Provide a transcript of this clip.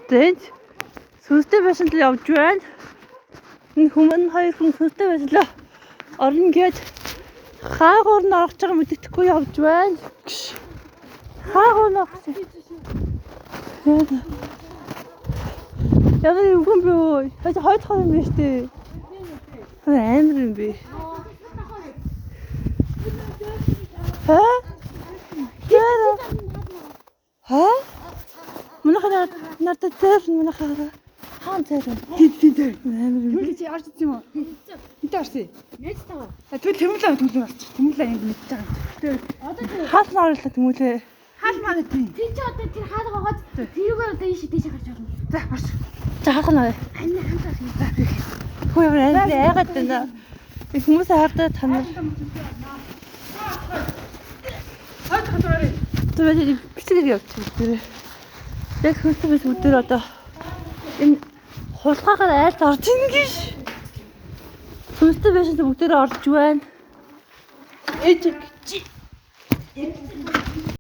Тэнд сүнстэй байшин руу явж байна. Энэ хүмүүс хоёр хүн сүнстэй байшин руу орно гээд хаагуур нь орох байгаа мэддэхгүй явж байна. Хаагуур нь орох. Ямар юм бэ өө? Хаж хойд хоо юм биш үү? Амар юм бэ. Ха? Яа. Ха? Манайхаа надад тэр манайхаа хаан тэр. Тий, тий, тий. Амар юм. Тэмүүлээ чи орж ирсэн юм уу? Энд орсон. Нэж таа. А тэгвэл тэмүүлээ тэмүүлээ орчих. Тэмүүлээ энд мэдж байгаа юм. Одоо тэр Хаална орлоо тэмүүлээ. Хаал маань тий. тэр чи одоо тэр хаалга гоц тэрүүгээр одоо ийш тийш гарч болно. За орч. За хаална орё. Ань хамт орно. Хөө ямар амар айгаад байна. Их хүмүүс хардаа та нар Хойд хатаарай. түвээ бичлэг явчих тэр. Яг хөлтөө биш өдөр одоо энэ хулгайгаар айлд орж ин гэж. Сүнстэй байшин бүгдээрээ орж байна. Ээж чи.